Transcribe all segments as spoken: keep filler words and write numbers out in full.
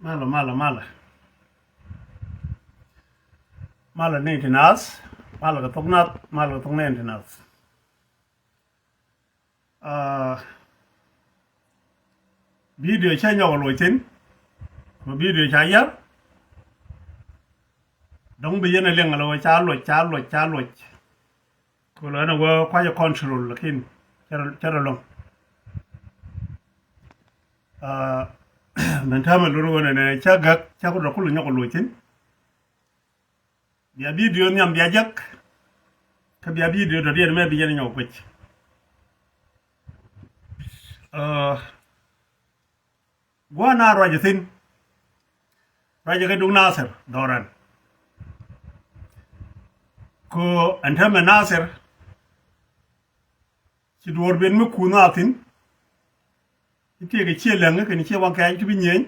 Malɛ, malɛ, malɛ. Malɛ ni ti naath, malɛ kɛ thok nath, malɛ kɛ thok nɛn ti naath. Ah, video cä nyɔk luɔc thin, kɛ video ca yär. Dɔ̱ŋ bi yɛn a liŋ a lɛ wä ca luɔc, ca luɔc, ca luɔc. Kɛ lɔ ɛn a wä kua̱c a control, lakin cɛ rɔ, cɛ rɔ lɔŋ. Ah, mɛn täämɛ lur wä nɛnɛ cä gäk, cä ku dɔ̱ kulɛ nyɔk luɔc thin. Bia video nhiam bia jek. Kä bia video dɔ̱diɛn mɛ bi yɛn nyɔk guic. Ah, gua̱a̱ na ruac thin. Ruac kɛ duŋ Nathir dhɔran. Ko ɛn täämɛ Nathir. Ci duɔ̱ɔ̱r ben mi kuuth a thi̱n. Ci tiek kɛ ciɛ läŋ kɛn ciɛ waŋ kɛɛc ti bi nyieny.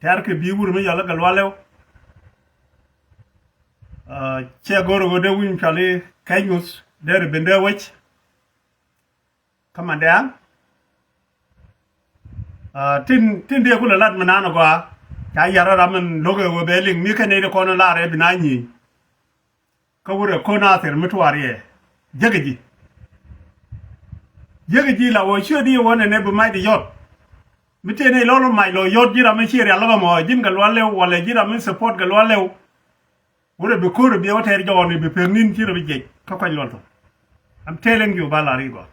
Tɛ̈r kɛ bi̱i̱ wur mi yɔl kɛ lualɛw. Ah, cɛ go̱r ɣöö dee wi̱ny cɔal i̱ kɛc ŋuth dee ri ben dee wec. Kä man dee an. Ah, tin, tin dee kulɛ lat mi naan ɛ gɔaa. Ca yar ram min lo̱k ɛ ɣöö bɛ liŋ mi kɛn nɛy ti kɔn lar ɛ bi na nyieny. Kä wurɛ ko̱n Nathir mi tuaar yɛ. Jek ji̱. Jek ji̱ la wä ciöt i̱ wä nɛnɛ bi mac di yɔt. Mi tëë nɛy lɔl mac lɔ yɔt ji̱ ram mi ci rial lɔ mɔ ji̱n kɛ lual lɛw walɛ ji̱ ram mi support kɛ lual lɛw. Wurɛ bi ko̱r bi wä tɛɛr jɔɔni bi pek ni̱n ci rɔ bi jiɛc kä kuany lual thok. I'm telling you ba la ri gɔaa.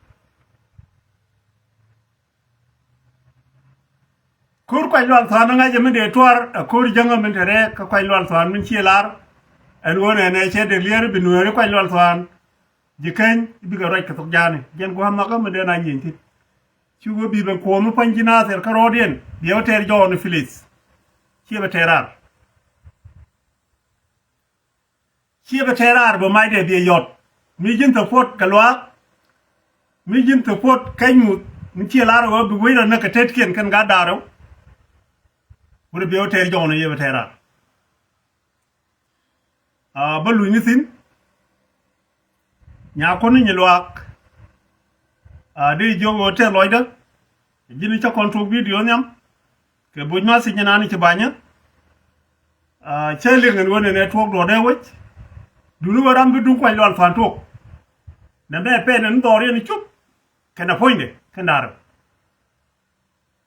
Ko̱r kuac lual thuan ŋa̱cä min dee tuar a ko̱r jäŋä min te rɛɛk kä kuac lual thuan min cië lar. Ɛn ɣöö nɛnɛ cɛ dee liɛɛr bi nueeri kuac lual thuan. Ji̱ keny bikɛ ruac kɛ thok ja̱a̱ni jɛn gua̱a̱th nhɔkä min dee na nyieny thi̱n. Ci wee bi ben kuɔ̱ɔ̱m mi pua̱ny ji̱ Nathir kä rɔɔdiɛn biɛ wä tɛɛr jɔɔni Phyllis. Ciɛ bɛ tɛɛr raar. Ciɛ bɛ tɛɛr raar bɛ macdɛ biɛ yɔt. Mi ji̱n thok puɔt kɛ luaak. Mi ji̱n thok puɔt kɛc muth mi ciɛ lar ɣöö bi wec rɔ näk kɛ tetkiɛn kɛn gat da̱a̱r rɛw. Wurɛ biɛ wä tɛɛr jɔɔni yɛ bɛ tɛɛr raar. Ah, bä luny ni thi̱n. Nyakuɔn ni nyi luaak. Ah, dee jiök ɣöö tɛth lɔcdä. Ji̱n cä kɔn tuɔk video nhiam. Kɛ buc ma thiec naan ci banyä. Ah, cä liŋ ɛn ɣöö nɛnɛ tuɔɔk duɔ̱ɔ̱r dee wec. Duni ɣöö ram bi duŋ kuany lual thuan tuɔk. Nɛ mɛ pɛn ɛn dhɔriɛn cup. Kɛn ɛ puɔ̱nydɛ kɛn da̱a̱r rɛw.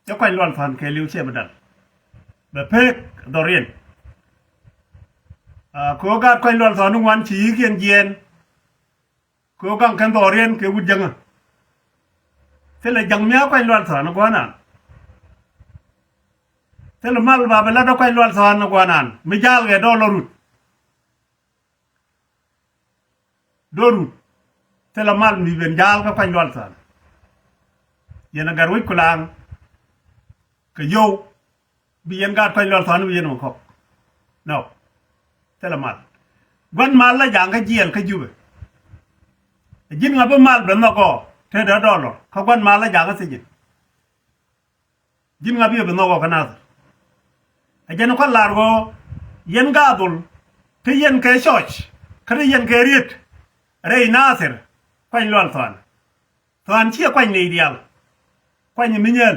Cɛ kuany lual thuan kɛɛliw ciɛ bi dal. Bɛ pek dhɔriɛn. Ah, kɛ ɣöö gaat kuany lual thuan ni ŋuan ci yi̱i̱kiɛn jiɛɛn. Kɛ ɣöö gaŋ kɛn dhɔriɛn kɛ wut jäŋä. Thilɛ ja̱ŋ mi a kuany lual thuan ni gua̱a̱nan. Thilɛ mal ba bi lat a kuany lual thuan ni gua̱a̱nan mi ja̱a̱l kɛ dɔɔl lɔ rut. Do̱r wut thilɛ mal mi ben ja̱a̱l kä kuany lual thuan. Yɛn a gat wec kulaŋ kɛ yio̱w bi yɛn gaat kuany lual thuan bi yɛn mɛ kɔk. Nɔ. Thilɛ mal. Gua̱n mal la ja̱a̱ŋ kä jiɛɛl kä Jubɛ. Ji̱n ŋa bi mal ben nhɔk ɔ te dee dɔɔl ɔ kä gua̱n mal la ja̱a̱ŋ kä thiecin. Ji̱n ŋa bi ɛ bi nhɔk ɔ kä Nathir. Ɛ jɛn kɔn lar ɣöö yɛn gathul te yɛn kɛ church kä te yɛn kɛ riet rɛy Nathir kuany lual thuan. Thuan ciɛ kuany nɛy diaal. Kuany mi nyɛl.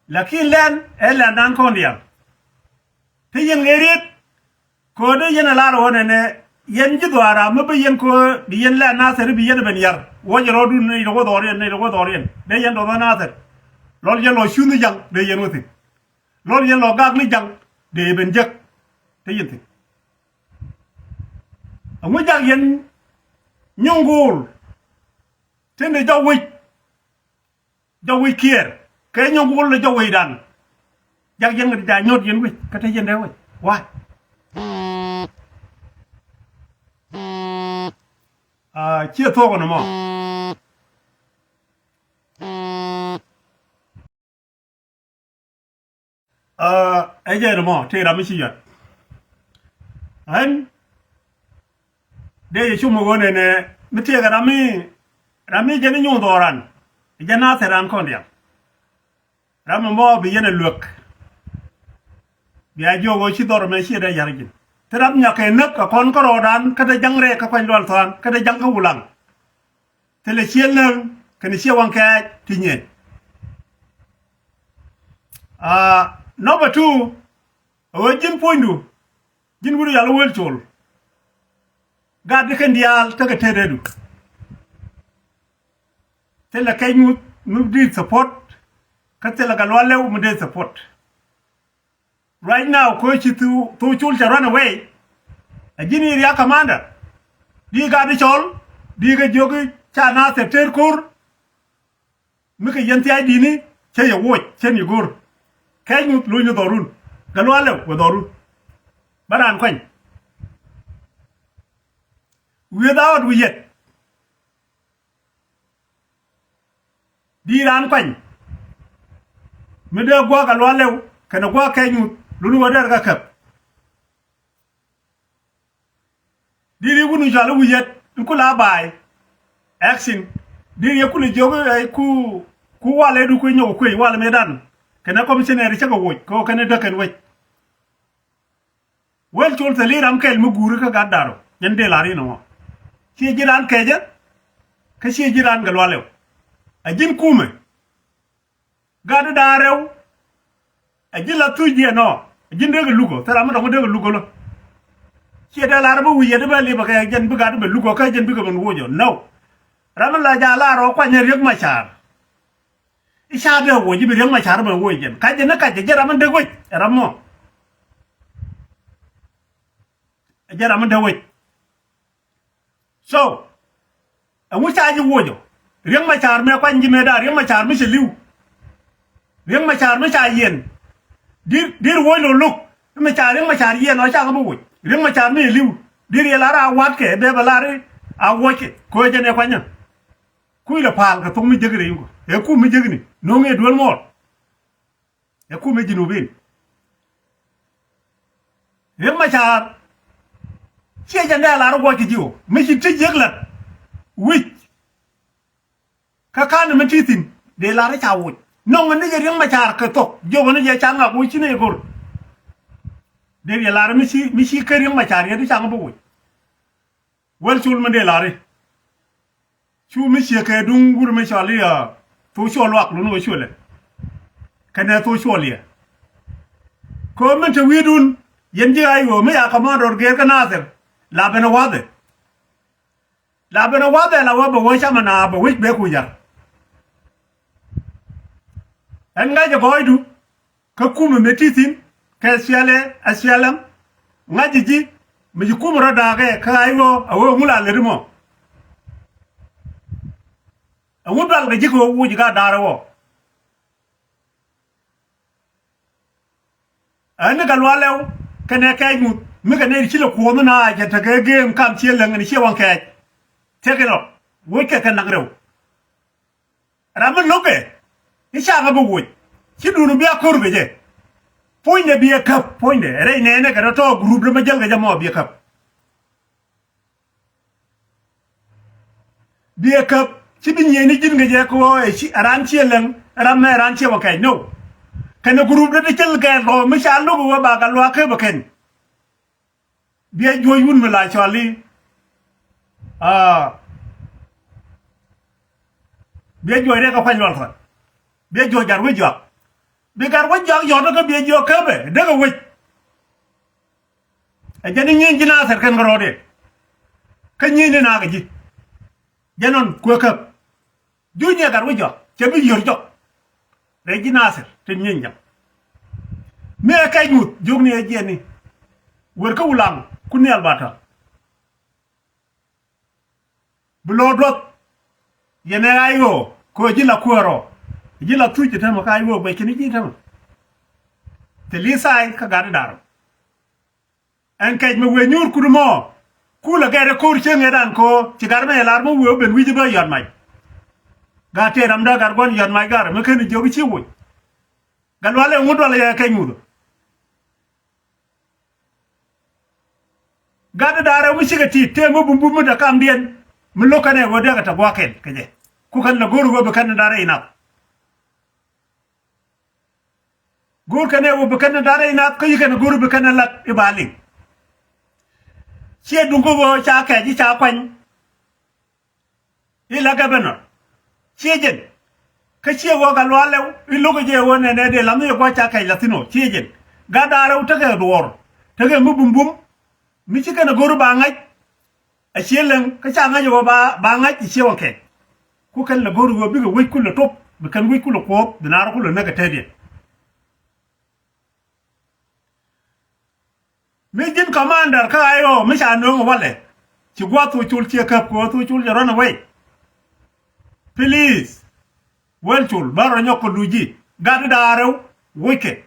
Lakin lɛn ɛ lɛn nan kɔn diaal. Te yɛn kɛ riet Kɛ ɣöö dee yɛn ɛ lar ɣöö nɛnɛ yɛn ji̱ dhuaar ram mi bi yɛn kɛ ɣöö bi yɛn lɛ Nathir bi yɛn ɛ ben yar. Wä jɛ rɔɔdun nɛy ti wä dhɔriɛn, nɛy ti wä dhɔriɛn. Dee yɛn tɔth ɛ Nathir. Lɔl yɛn lɔ cuth ni ja̱ŋ dee yɛn wä thi̱n. Lɔl yɛn lɔ gak ni ja̱ŋ dee ben jek. Te yɛn thi̱n. Ɛŋu jak yɛn nyuŋ go̱o̱l. Tin dee jɔk wi̱c. Jɔk wi̱c kiɛɛr kɛ nyɔk wul lɛ jɔk wi̱cdan. Jak yɛn kɛ ti ca nyɔt yɛn wi̱c kä te yɛn dee wi̱c. Why? Ah, ciɛ thuɔk nɔmɔ. Ah, ɛ jɛ nɔmɔ tëë ram mi ci yɔt. Ɛn dee yɛ cum ɣöö nɛnɛ mi tëëkɛ ram mi, ram mi jɛn inyuŋ dhɔran. Jɛn a thɛran kɔn diaal. Ram ɛmɔ bi yɛn ɛ luäk. Bia jiök ɣöö ci dhɔr ɛmɛ ciɛ dee ya̱r ji̱n. Thil rap nyakɛ näk kɛ kɔn kärɔɔdan kä te ja̱ŋ rɛɛk kä kuany lual thuan kä te ja̱ŋ kä wulaŋ. Thilɛ ciɛ läŋ kɛnɛ ciɛ waŋ kɛɛc ti nyieny. Aa, number two, ɛ ɣöö ji̱n puɔ̱nydu, ji̱n wut yal Wël Col. Gat di kɛn diaal tekɛ tetdädu. Thilɛ Kɛc Ŋuth mi dee support, kä thilɛ Gatluak Lɛw mi dee support. Right now, kɛ ɣöö ci Thok, Thok Col cɛ run away, ɛ ji̱n area commander. Di gat di cɔl, di kɛ jiök i̱ ca Nathir tëër ko̱r. Mi kɛ yɛn thia̱a̱c di̱i̱ni, cä yɛ woc, cä ni go̱r. Kɛc Ŋuth lo̱cni dhɔrun. Gatluak Lɛw wä dhɔrun. Bä raan kuany. Without wi̱i̱ yɛt. Di raan kuany. Mi dee gua̱a̱k Gatluak Lɛw kɛnɛ gua̱a̱k Kɛc Ŋuth, luni wä dɛr kä käp. Di ri wun cɔal i̱ wi̱i̱ yɛt in ku la ba̱a̱y. Action. Di ri ku lɛ jiök i̱ ku, ku walɛ du ku nyɔk kuec walɛ mëëdan. Kɛnɛ commissioner cä kɛ woc kɛ ɣöö kɛn i̱ däk kɛn wec. Wël Col thil i̱ ram kɛl mi guuri kä gat da̱r ɔ. Jɛn dee la̱r inɔ mɔ. Ciɛ ji̱ raan kɛcä. Kä ciɛ ji̱ raan Gatluak Lɛw. Ɛ ji̱n kumɛ. Gat da̱r rɛw. Ɛ ji̱n la thuc jiɛn ɔ. Ɛ ji̱n dee kɛ luk ɔ. Thil ram mi dɔ̱ŋ dee kɛ luk ɔ lä. Ciɛ dee la̱r bä wi̱i̱ yɛt bä lip ɛ kɛ jɛn bi gat bɛ luk ɔ kä jɛn bikɛ ben woc ɔ. No. Ram mi la ja̱ la̱r ɔ kuany ɛ Riek Macar. I̱ ca bɛ woc i̱ bi Riek Macar bɛ woc jɛn. Ka jɛn ni kac ɛ jɛn ram mi dee wec. Ɛ ram mɔ. Ɛ jɛn ram mi dee wec. So, ɛŋu ca ji̱ woc ɔ? Riek Macar mëë kuany ji̱ mëëdan, Riek Macar mi cɛ li̱w. Riek Macar mi ca yiɛn. Di̱r, di̱r woc lo̱ lo̱k. Mi ca Riek Macar yiɛn ɔ ca ŋä bi woc. Riek Macar mi cɛ li̱w. Di̱r yɛ lar a watkɛ, bɛ bɛ lar a wockɛ. Kɛ ɣöö jɛn ɛ kuanyä. Kui̱ lɛ pa̱a̱l kɛ thok mi jek rɛy yukɔ. Ɛ kum mi jekni. No̱o̱ŋ ɛ duel muɔɔr. Ɛ kumɛ Jinubin. Riek Macar. Ciɛ jɛn dee lar guɔc kɛ ji̱ ɣöö mi ci ti jiäk la̱t wi̱c. Kä ka̱n mi ti thi̱n dee lar ca woc. Nɔŋ ni jɛ Riek Macar kɛ thok jiök ni jɛ ca ŋak woc ci ni jɛ go̱r. Dee jɛ lar mi ci, mi ci kä Riek Macar yɛ di ca ŋak bi woc. Wël Col mi dee la̱ri. Cu mi ciek kɛ duŋ wur mi cɔal i̱, ah, Thok Cuɔl Luak lun wä cuɔlɛ. Kɛnɛ Thok Cuɔl yɛ. Kɛ ɣöö min te wi̱i̱dun, yɛn ji̱ ay ɣöö mi ya kɔmandɔr gɛɛr kä Nathir. La ben ɛ wa̱thɛ. La ben ɛ wa̱thɛ la wä bɛ wä camɛ na bɛ wi̱c bɛ ku ya̱r. Ɛn ŋa̱cɛ gɔɔydu. Kä kumɛ mëë ti thi̱n kɛ S P L A, S P L M, ŋa̱c ji̱ ji̱ mi ci kumɛ rɔ da̱a̱kɛ kä ay ɣöö a ɣöö ŋu la lät mɔ. Ɛŋu dual kɛ ji̱ kɛ ɣöö wuc gat da̱a̱r ɛ ɣɔɔ. Ɛn ni Gatluak Lɛw kɛnɛ Kɛɛc Ŋuth mi kɛ nɛy ci lɛ kuɔth ni na jɛ tekɛ geem kam ciɛ läŋ ni ciɛ waŋ kɛɛc. Tëkɛ lɔ woc kɛ kɛ nak rɛw. Ram mi lo̱kɛ i̱ cakɛ bi woc ci duun bi a ko̱r kɛ jɛ. Puɔ̱nydɛ bi ɛ käp, puɔ̱nydɛ rɛy nɛɛnɛ kɛ tɔ̱tɔ̱ group dɛ mi jäl kɛ jɛ mɔ bi ɛ käp. Bi ɛ käp ci bi nyieen i̱ ji̱n kɛ jɛ kɛ ɣöö ɛ ci ɛ raan ciɛ läŋ, ɛ ram mɛ ɛ raan ciɛ wä kɛɛc no. Kɛnɛ group dɛ ti cäl kɛ lɔ mi ca lo̱k ɛ wä ba Gatluak käp ɛ kɛn. Biɛ juɔc wun mi la cɔl i̱, ah, biɛ juɔc Riɛk kɛ Kuany Lual Thɔn. Biɛ juɔc Gatwec Juak. Bi Gatwec Juak yɔt kä biɛ jiɔk käpɛ dee kɛ wec. Ɛ jɛn i̱ nyieny ji̱ Nathir kɛn kärɔɔdiɛn. Kä nyieny ni nakä ji̱. Jɛn ɣän kuɛ käp. Juuc ni ɛ Gatwec Juak cɛ bi yiör jɔk. Rɛy ji̱ Nathir tin nyieny jam. Mi ɛ Kɛɛc Ŋuth jiök ni ɛ jiɛn ni. Wer kä Wulaŋ ku Nhial Batäl. Bi lo̱o̱ duɔth. Yɛn ɛ ay ɣöö kɛ ɣöö ji̱ la kuäär ɔ. Ji̱ la thuc ɛ tämɛ kä ay ɣöö guɛc kɛn ji̱ tämɛ. Thil i̱ thaay kä gat i̱ da̱r ɔ. Ɛn Kɛɛc mi wëë nyuur kut mɔ. Kulɛ gɛɛt ɛ ko̱r cieŋ ëëdan ko̱r ci gat mɛ lar mi wëë ben wi̱c bä yɔt mac. Gat tëë ramdä gat gua̱n yɔt mac gat mi ken jiök ci woc. Gat lualɛ ŋut dualɛ yɛ Kɛɛc Ŋuth. Gat da̱rɛ mi cikɛ ti̱i̱t tëë mi bumbum mi dee kamdiɛn. Mi lo̱k kɛnɛ wä dee kɛ te gua̱a̱kɛn kɛ jɛ. Ku kɛn lɛ go̱r wä bi kɛn da̱rɛ inap. Go̱o̱r kɛn ɛ wä bi kɛn da̱rɛ inath kä yi kɛn go̱o̱r bi kɛn lat i̱ ba liŋ. Ciɛ duŋ kä ɣöö ca kɛɛc i̱ ca kuany. I̱ la governor ciɛ jɛn. Kä ciɛ ɣöö Gatluak Lɛw i̱ lo̱k jɛ ɣöö nɛnɛ dee la̱th ni jɛ gua̱c ca kɛc la̱th thi̱n ɔ ciɛ jɛn. Gat da̱a̱ rɛw tekɛ duɔ̱ɔ̱r, tekɛ mi bumbum, mi ci kɛn a go̱r ba ŋa̱c. A ciɛ leŋ kä ca ŋa̱c ɣöö ba, ba ŋa̱c ɛ ciɛ wä kɛn. Ku kɛn lɛ go̱r ɣöö bikɛ wec kulɛ top, bi kɛn wec kulɛ kuɔth, bi naar kulɛ näk ɛ tɛtdiɛn. Mi ji̱n commander kä I O mi ca nööŋ walɛ. Ci gua̱th thok col ciɛ käp kɛ ɣöö thok col jɛ run away. Please. Wäl col bä rɔ nyɔk kɛ luc ji̱. Gat da̱a̱ rɛw wockɛ.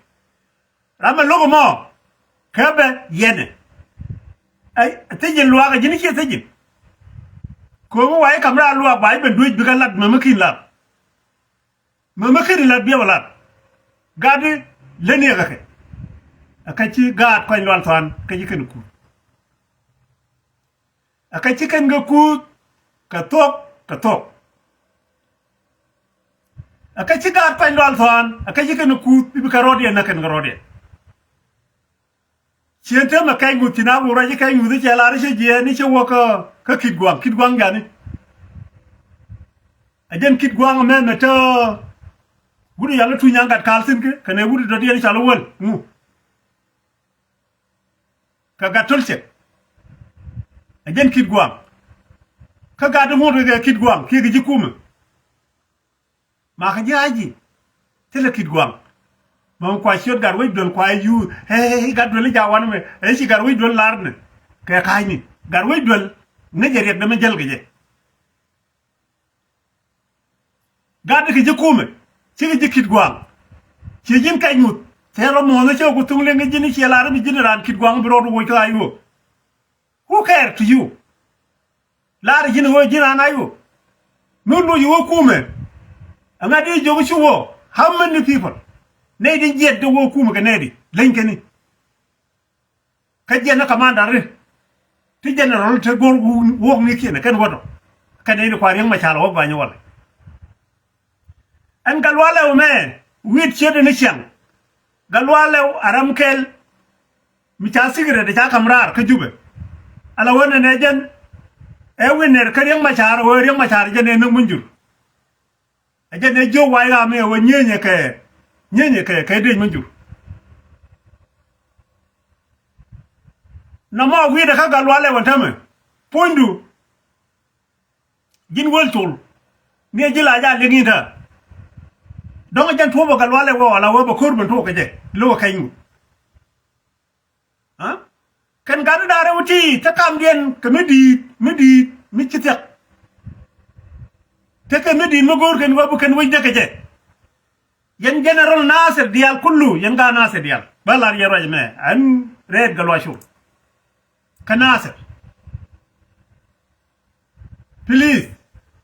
Ram ɛ lo̱k ɛmɔ. Kä bɛ yɛnɛ. Ɛ thi̱ji̱n luaak ɛ ji̱n ciɛ thi̱ji̱n. Ko̱mi wa i̱ ka̱m raar luaak ba i̱ ben duec bikɛ lat mɛmɛ ki̱n lat. Mɛ mi ken ilat biɛp alat. Gat di leni ɛ kɛ kɛ. Ɛ kɛ ci gaat kuany lual thuan kɛ ci ken kuuth. Ɛ kɛ ci ken kɛ kuuth kɛ thuɔk kɛ thuɔk. Ɛ kɛ ci gaat kuany lual thuan ɛ kɛ ci ken kuuth bi bi kɛ rɔɔdiɛn nä ken kɛ rɔɔdiɛn. Cien temɛ kɛc ŋuth ci na wur ruac i̱ kɛc ŋuth i̱ cɛ lar i̱ cɛ jiɛɛn i̱ cɛ wä kä, kä Kit Guaŋ, Kit Guaŋ jani. Ɛ jɛn Kit Guaŋ mɛ mɛ te wut i̱ yal i̱ tuny nyaŋ gat kal thi̱n kä kɛnɛ wut i̱ dɔ̱diɛn i̱ cal i̱ wäl ŋu. Kɛ gat töl cɛ. Ɛ jɛn Kit Guaŋ. Kä gat i̱ ŋuɔ̱t kɛ Kit Guaŋ kiɛ kɛ ji̱ kumɛ. Makä ji̱ aji. Thilɛ Kit Guaŋ. Mɛ kua ciöt gat wec duel kua yu. Ɛ gat duel i̱ ja wanɛ mɛ ɛ ci gat wec duel lar nɛ. Kɛ ka̱cni gat wec duel ŋäc jɛ riɛk dämɛ jäl kɛ jɛ. Gat kɛ ji̱ kumɛ. Cikɛ ji̱ Kit Guaŋ. Ci ji̱n kɛc ŋuth. Cɛ rɔ muɔ̱ɔ̱n cɛ ku thuŋ liŋ ji̱n ciɛ lar mi ji̱n raan Kit Guaŋ bi rɔɔd woc kä ayi wä. Who care to you? Laar ji̱n ɣöö ji̱n an a yu. Mi loc ɣöö kumɛ. Ɛŋa di jiök cu ɣöö how many people? Nɛy di jiɛt di ɣöö kumɛ kɛ nɛy di leny kɛni. Kä jiɛn ni commander ri. Ti general te go̱r wuɔk ni kiɛn kɛn wätɔ. Kɛn nɛy di kua Riek Machar ɣöö gɔany walɛ. Ɛn Gatluak Lɛw mɛ wi̱i̱t ciötdɛ ni ciaŋ. Gatluak Lɛw a ram kɛl. Mi ca secret ca ka̱m raar kä Jubɛ. Ala ɣöö nɛnɛ jɛn ɛ wi̱n nɛr kä Riek Machar ɣöö Riek Machar jɛn ɛ näk Munyjur. Ɛ jɛn ɛ jiök wa̱i̱ ɣaam i̱ ɛ ɣöö nyienyɛ kɛ nyienyɛ kɛ kɛ dec Munyjur. Nɔmɔ wi̱i̱dɛ kä Gatluak Lɛw ɛn täämɛ puɔ̱nydu. Ji̱n Wäl Col. Ni ɛ ji̱ la jaa liŋ in tää. Dɔ̱ŋ ɛ jɛn tuɔ̱pɛ Gatluak Lɛw wä wala wä bɛ ko̱r ben tuɔk kɛ jɛ lo̱k ɛ kɛny ŋut. Aa? Kɛn gat i̱ da̱a̱ rɛw ti te kamdiɛn kɛ mi di̱i̱t mi di̱i̱t mi ci thiak. Te kɛ mi di̱i̱t mi go̱o̱r kɛn wä bi kɛn wec dee kɛ jɛ. Yɛn General Nasir diaal kulu yɛn gaat Nasir diaal bä lar yɛn ruac ɛmɛ ɛn rɛɛt Gatluak Col. Kä Nasir. Please.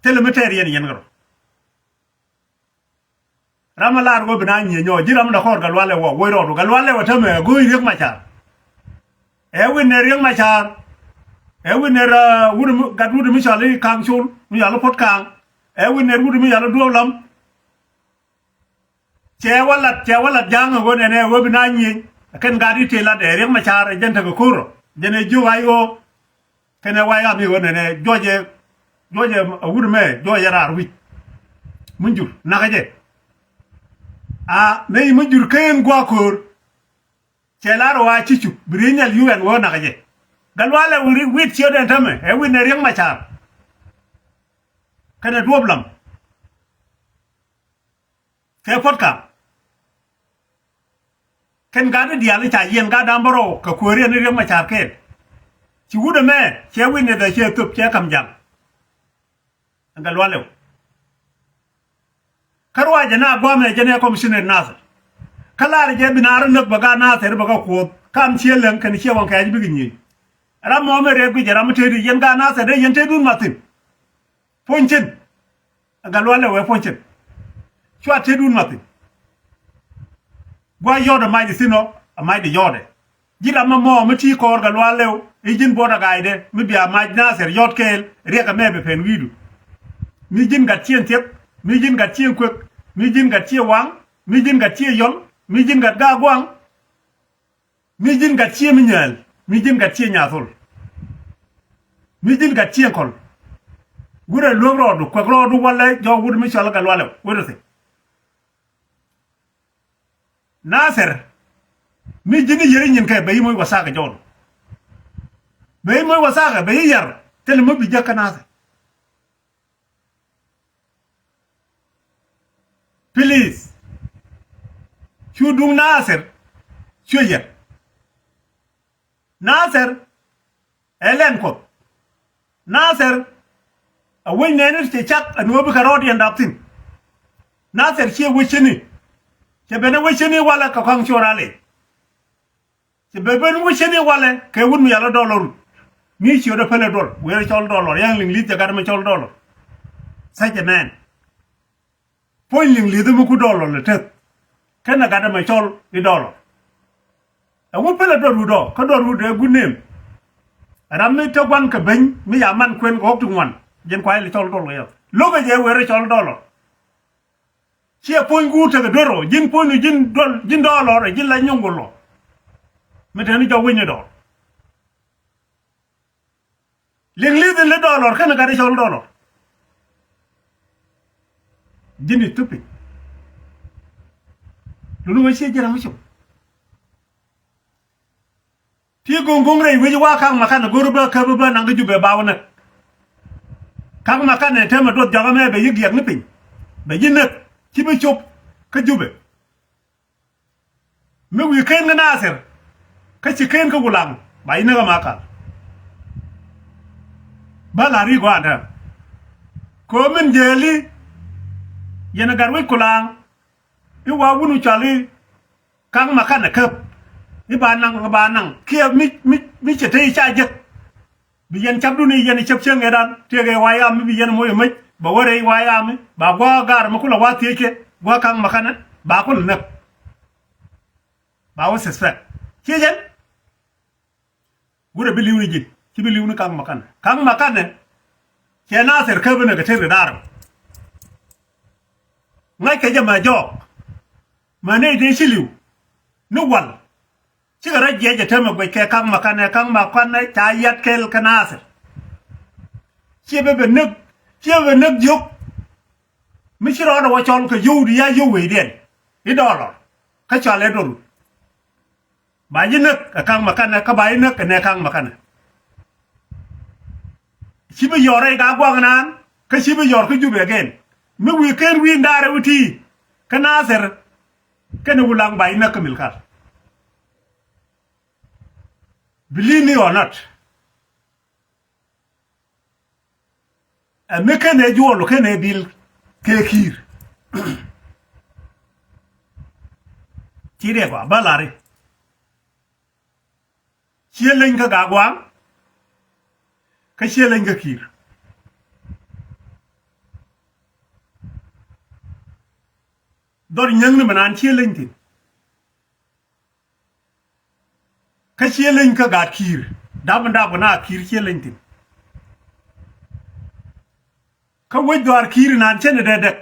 Thilɛ mi tɛɛr yɛn yɛn kärɔ. Ram a lar wä bi na nyieny ɔ ji̱ ram dɔ kɔr Gatluak Lɛw wä wä rɔɔdu Gatluak Lɛw wä tämɛ a go̱o̱c Riek Machar. Ɛ wi̱n nɛ Riek Machar. Ɛ wi̱n nɛ wut mi gat wut mi cɔal i̱ Kaŋ Col mi cɔal i̱ Puɔt Kaŋ. Ɛ wi̱n nɛ wut mi cɔal i̱ Duɔ̱ɔ̱p Lam. Cɛ wä lat cɛ wä lat ja̱a̱ŋ ɛ ɣöö nɛnɛ ɛ ɣöö bi na nyieny. Ɛ kɛn gat i̱ tëë lat ɛ Riek Machar ɛ jɛn tekɛ ko̱r ɔ jɛn ɛ jiök a i̱ ɣöö. Kɛnɛ wa̱i̱ ɣam i̱ ɣöö nɛnɛ juɔcɛ juɔcɛ a wut mɛ juɔcɛ raar wi̱c. Munyjur nakä jɛ. A nɛy Munyjur ken gua̱a̱k ko̱o̱r. Cɛ lar ɣɔaa ci cup bi ri̱i̱nyal U N ɣöö nakä jɛ. Gatluak Lɛw wi̱i̱t ciötdɛn tämɛ ɛ wi̱n ɛ Riek Machar. Kɛnɛ Duɔ̱ɔ̱p Lam. Kɛ Puɔt Kaŋ. Kɛn gat i̱ diaal i̱ ca yiɛn gat da̱ŋ bärɔw kɛ kuääriɛn i̱ Riek Machar kɛɛl. Ci wut ɛmɛ cɛ witness ɛ cɛ thöp cɛ ka̱m ja̱ŋ. Ɛn Gatluak Lɛw. Kä ruacɛ na gua̱a̱mɛ jɛn ɛ commissioner Nasir. Kä lar jɛ bi naar näk bɛ gat Nasir bɛ kɛ kuɔth kam ciɛ läŋ kɛn ciɛ waŋ kɛɛc bikɛ nyieny. Ram mɔmɛ rɛp ki jɛ ram mi tëëdi yɛn gat Nasir dee yɛn tëëdun mathin. Puɔ̱ny cin. Ɛ Gatluak Lɛw ɛ puɔ̱ny cin. Cua tëëdun mathi. Gua̱c yɔ̱ɔ̱t ɛ mac di thin ɔ ɛ mac di yɔ̱ɔ̱t ɛ. Ji̱ ram ɛmɔ mi ti kɔɔr Gatluak Lɛw i̱ ji̱n buɔt ɛ ga̱a̱cdɛ mi bia mac Nasir yɔ̱ɔ̱t kɛɛl riɛk ɛmɛ bɛ pɛn wi̱i̱du. Mi ji̱n gat cieŋ thiek mi ji̱n gat cieŋ kuek mi ji̱n gat cieŋ waŋ mi ji̱n gat cieŋ yɔl mi ji̱n gat gaak gua̱a̱ŋ. Mi ji̱n gat cieŋ mi nyääl mi ji̱n gat cieŋ nyathol. Mi ji̱n gat cieŋ kɔl. Wurɛ luäk rɔɔdu kuɛk rɔɔdu walɛ jɔɔk wut mi cɔl Gatluak Lɛw wut thi̱n. Nathir, mi ji̱n i̱ yɛr i̱ nyin kɛ bɛ i̱ moc wathakɛ jɔl. Bɛ i̱ moc wathakɛ bɛ i̱ yɛr thilɛ mi bi jek kä Nathir. Please. Cu duŋ Nathir. Cu yɛr. Nathir ɛ lɛn Kuɔth. Nathir ɛ wec nɛɛni cɛ cak ɛn ɣöö bikɛ rɔɔdiɛn dap thi̱n. Nathir ciɛ wec cini. Cɛ ben ɛ wec cini walɛ kɛ kɔaŋ cuɔr alɛ. Cɛ ben ben wec cini walɛ kɛ wut mi yal ɛ dɔlɔr. Mi ciötdɛ pälɛ duɔl, wëë cɔl dɔlɔr, ya̱ŋ liŋ li̱th cɛ gat ɛmɛ cɔl dɔlɔr. Such a man. Puɔ̱ny liŋ li̱th mi ku dɔlɔr lɛ teth. Kɛnɛ gat ɛmɛ cɔl i̱ dɔlɔr. Ɛ wut pälɛ duɔl rut ɔ, kä duɔl rut ɛ good name. Ram mi te gua̱n kɛ beny mi ya man kuën kɛ ɣɔ̱k ti ŋuan. Ji̱n kuay lɛ cɔl dɔlɔr yɛ. Lo̱kɛ jɛ wëë cɔl dɔlɔr. Ciɛ puɔ̱ny guur tekɛ duer ɔ, ji̱n puɔ̱nydu ji̱n dɔl, ji̱n dɔlɔr ɛ ji̱n la nyuŋ gul ɔ. Mi teni jɔk wi̱ny ni dɔɔr. Liŋ li̱th in li dɔlɔr kɛnɛ gat i̱ cɔl dɔlɔr. Ji̱n i̱ thupiny. Luni wä ciɛ ji̱n ram mi cop. Ti go̱ŋ go̱ŋ rɛy wec wa ka̱ŋ makanɛ go̱r bä käp bä naŋ kä Jubɛ ba wä näk. Ka̱ŋ makanɛ temɛ duɔth jɔk ɛmɛ bɛ yi̱ giɛk ni piny. Bɛ yi̱ näk ci bi cop kä Jubɛ. Mi wi̱i̱ ken kä Nathir kä ci ken kä Wulaŋ ba yi̱ näk ɛmɛ kal. Bä la̱r i̱ gɔaa ɛn täämɛ. Kɛ ɣöö min jääli yɛn ɛ gat wec Kulaŋ i̱ wa wun cɔal i̱ Ka̱ŋ makanɛ käp i̱ ba naŋ, ba naŋ kiɛ mi, mi, mi cɛ te i̱ ca jek. Bi yɛn capdun i̱ yɛn i̱ cäp cäŋ ëëdan tëëkɛ wayam mi bi yɛn moc i̱ mäc ba wä rɛy wayam i̱ ba gua̱a̱k gaar mi kulɛ wa̱a̱ thiec kɛ gua̱a̱k Ka̱ŋ makanɛ ba kulɛ näk. Ba wä suspect ciec ɛn. Gurɛ bi li̱w ni ji̱n ci bi li̱w ni Ka̱ŋ makanɛ. Ka̱ŋ makanɛ cɛ Nathir käp inɛ kɛ tet kɛ da̱r. Ŋa̱ckɛ jɛ mɛ jɔɔk. Mɛ nɛy tëë ci li̱w ni wal. Cikɛ rɔ jiɛc ɛ täämɛ guɛc kɛ Ka̱ŋ makanɛ, Ka̱ŋ makanɛ ca yat kɛl kä Nathir. Ciɛ bɛ bɛ näk, ciɛ bɛ bɛ näk jiök. Mi ci rɔɔdɛ wä cɔl kɛ yio̱w di ya yio̱w wecdiɛn i̱ dɔlɔr kä cɔal ɛ dɔrut. Ba ji̱ näk kɛ Ka̱ŋ makanɛ kä ba ji̱ näk kɛ nɛ Ka̱ŋ makanɛ. Ci bi yɔr rɛy Gaaguaŋ naan kä ci bi yɔr kä Jubɛ again. Mi wi̱i̱ ken wi̱i̱ ndaarɛ wi̱i̱ ti kä Nathir kɛnɛ Wulaŋ ba ji̱ näk kä Milkal. Believe me or not. Ɛ mi ken ɛ juɔl ken ɛ bil kɛ Kiir. Ci riɛk wa bä lari. Ciɛ leny kä Gaaguaŋ kä ciɛ leny kä Kiir. Dhɔr nyäŋni mi naan ciɛ leny thi̱n. Kä ciɛ leny kä gaat Kiir dap mi dap kɛ na Kiir ciɛ leny thi̱n. Kä wec dhɔaar Kiir inan cä ni dee dek.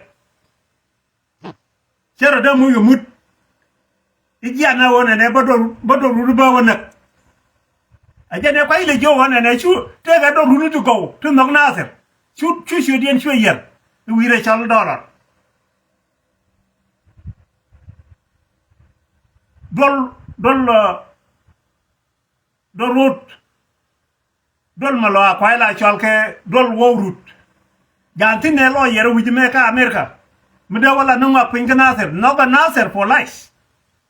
Cä rɔ dee muc kɛ mut i̱ jian ɛ ɣöö nɛnɛ bä dɔr bä dɔr runi bä wä näk. Ɛ jɛn ɛ kuac lɛ jiök ɣöö nɛnɛ cu tëëkɛ dɔr runi ti gɔw ti nhɔk Nathir. Cu cu ciötdiɛn cuɛ yiɛr i̱ wi̱i̱ rɛy cɔl dɔlɔr. Duɔl duɔl duɔl rut. Duɔl mɛ lɔ a kuay la cɔal kɛ duɔl wɔw rut. Jan thin nɛ lɔ yɛr wi̱c mɛ kä America. Mi dee wala ni ŋɔak piny kä Nathir nhɔk ɛ Nathir for life.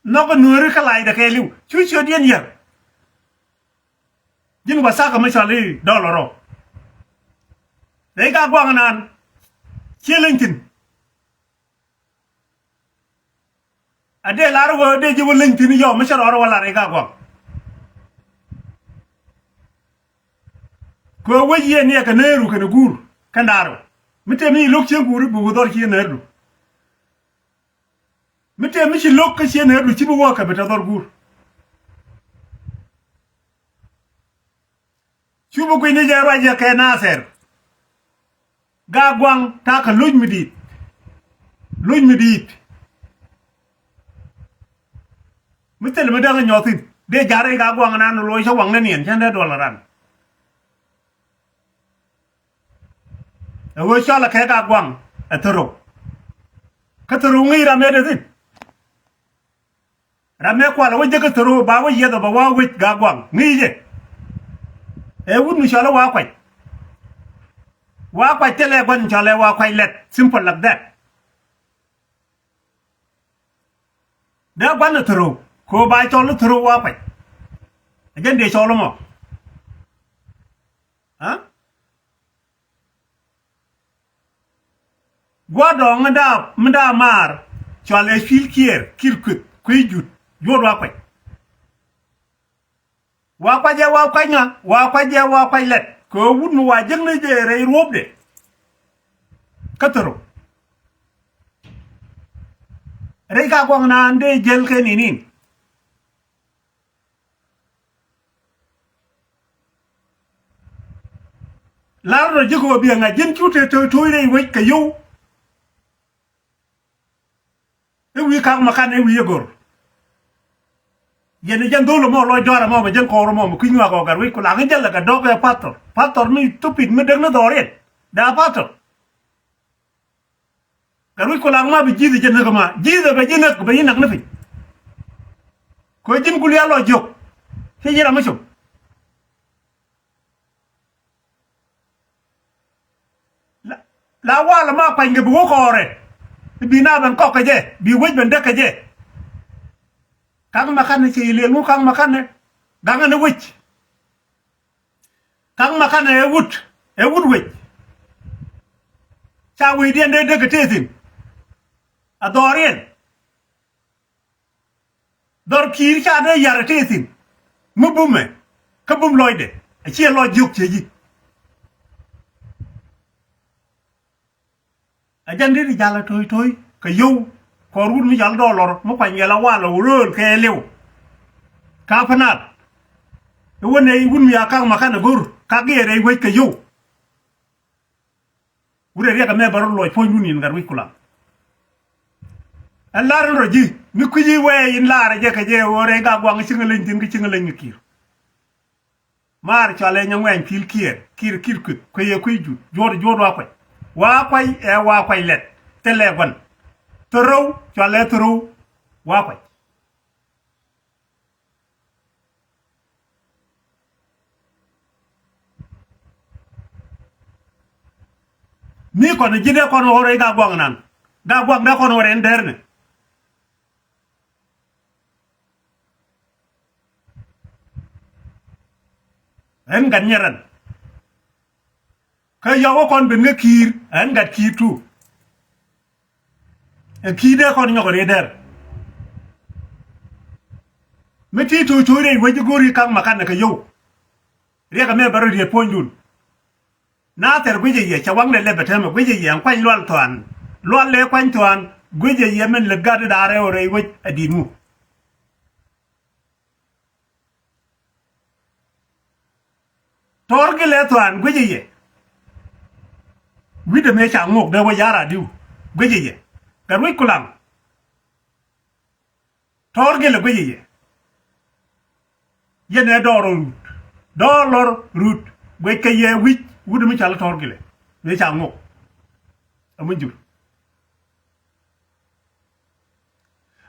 Nhɔk ɛ nuääri kä lacdɛ kɛɛliw cu ciötdiɛn yɛr. Ji̱n wathaka mi cɔal i̱ dɔlɔr rɔ. Rɛy Gaaguaŋ naan ciɛ leny thi̱n. A dee lar wä dee ji̱ wä leny thi̱n yɔw mi cä rɔɔr wä lar i̱ Gaaguaŋ. Kɛ wec yɛ niɛ kɛ neeru kɛnɛ guur kɛn da̱a̱r wä mi tëë mi ci lo̱k cieŋ guur i̱ bi wä dhɔr cieŋ neerdu. Mi tëë mi ci lo̱k kä cieŋ neerdu ci bi wä kɛ bi te dhɔr guur. Cu bi gui̱ni jɛ ruac jɛ kɛ Nathir. Gaaguaŋ ta̱a̱ kɛ lo̱c mi di̱i̱t. Lo̱c mi di̱i̱t. Mi thil mi däŋ nyɔthin dee ja̱r i̱ Gaaguaŋ nan lo̱c cä waŋ ni niɛn cä dee duɔl ran. Ɛ ɣöö cɔl ɛ kɛ Gaaguaŋ ɛ thärok. Kä thärok ŋi̱i̱c ram ëë dee thi̱n. Ram mëë kualɛ wä jek kä thäro ba wä yiɛth ɔ ba wa wec Gaaguaŋ ŋi̱i̱cɛ. Ɛ wut mi cɔalɛ Wa Kuac. Wa Kuac thilɛ gua̱n cɔalɛ Wa Kuac Lɛt. Simple like that. Dee gua̱n ɛ thäro kɛ ɣöö ba cɔl i̱ thäro Wa Kuac. Ɛ jɛn dee cɔl ɛmɔ. Aa? Gua̱dɔɔŋ mi da̱a̱, mi da̱a̱ maar cɔalɛ Cuil Kiɛɛr, Kiir Kueth, Kuec Jut, Juɔ̱ɔ̱t Wa Kuac. Wa Kuac ɛ Wa Kuac ŋa, Wa Kuac ɛ Wa Kuac Lɛt. Kɛ ɣöö wut mi wa jiäkni jɛ rɛy ruɔ̱pdɛ kä thäro. Rɛy Gaaguaŋ naan dee jäl kɛ ni̱ni̱n. Lar rɔ ji̱ kɛ ɣöö biɛ ŋa̱c ji̱n cu te to̱o̱c rɛy wec kɛ yio̱w. I̱ wi̱i̱ Ka̱k Makan i̱ wi̱i̱ i̱ go̱r. Yɛn i̱ jɛn dho̱l ɛmɔ lɔc dɔ̱a̱r ɛmɔ mɛ jɛn kɔɔr ɛmɔ mɛ kui̱ nyuak ɔ Gatwec Kulaŋ i̱ jälɛ kɛ dɔ̱k ɛ pathɔr. Pathɔr mi thupit mi däk ni dhɔriɛn. Dee a pathɔr. Gatwec Kulaŋ ma bi ji̱th ɛ jɛ näk ɛma. Ji̱th ɛ bɛ ji̱ näk bɛ ji̱ näk ni piny. Kɛ ji̱n Gulɛl lɔ jiök. Ci ji̱ ram mi com. La, la walɛ ma kuanykɛ bi wä kɔɔrɛ. Bi na ben kɔk kɛ jɛ, bi wec ben däk kɛ jɛ. Ka̱k Makanɛ ci liɛl ŋu Ka̱k Makanɛ. Gaŋɛ ni wec. Ka̱k Makanɛ ɛ wut, ɛ wut wec. Ca wecdiɛn dee däk kɛ tëë thi̱n. A dhɔriɛn. Dhɔr Kiir ca dee yar ɛ tëë thi̱n. Mi bumɛ kä bum lɔcdɛ a ciɛ lɔc jiök ciɛ ji̱. A jɛn dee ti jal a to̱o̱c to̱o̱c kɛ yio̱w. Kɔr wut mi jal dɔɔlɔr mi kuany yɛl a wal a wurööl kɛ liw. Ka pä nath. I̱ wä nɛy wut mi a Ka̱k Makanɛ go̱r Ka̱k Giɛɛr rɛy wec kɛ yio̱w. Wut ɛ riɛk ɛmɛ bɛ rɔ luɔc puɔ̱nydun in Gatwec Kulaŋ. Ɛn lar in rɔ ji̱ mi kui̱ci wee in lar jɛ kɛ jɛ ɣöö rɛy Gaaguaŋ cieŋ ɛ leny thi̱n kä cieŋ ɛ leny kɛ Kiir. Maar cɔalɛ Nyaŋuɛny Cuil Kiɛɛr, Kiir, Kiir Kueth, Kuec ɛ Kuec Jut, Juɔ̱ɔ̱t, Juɔ̱ɔ̱t Wa Kuac. Wa Kuac ɛ Wa Kuac Lɛt. Thilɛ gua̱n. Thäro̱w cɔalɛ Thäro̱w Wa Kuac. Mi kɔn ji̱ dee kɔn ɣɔr rɛy Gaaguaŋ nan. Gaaguaŋ dee kɔn ɣɔr ɛn dɛr ni. Ɛn gat nyɛ rɛn. Kä yɔw wä kɔn ben kä Kiir, ɛn gat Kiir tu. Ɛ Kiir dee kɔn nyɔk ɛ rɛy dɛr. Mi ti to̱o̱c to̱o̱c rɛy wec i̱ go̱o̱ri Ka̱k Makanɛ kɛ yio̱w. Riɛk ɛmɛ bɛ rɔ riet puɔ̱nydun. Nathɛr guicɛ yɛ cɛ waŋdɛ lɛp ɛ täämɛ guicɛ yɛ ɛn kuany Lual Thuan. Lual lɛ kuany Thuan guicɛ yɛ min lät gat i̱ da̱a̱r rɛw rɛy wec ɛ di̱t ŋu. Tɔr Gilɛ Thuan guicɛ yɛ. Wi̱cdɛ mëë ca ŋok dee wä ya̱r a diw guicɛ yɛ. Gatwec Kulaŋ. Tɔr Gilɛ guicɛ yɛ. Yɛn ɛ dɔɔr rɔ rut. Dɔɔr lɔr rut. Guic kɛ yɛ wi̱c wut mi cɔal Tɔr Gilɛ. Mëë ca ŋok. Ɛ mi jur.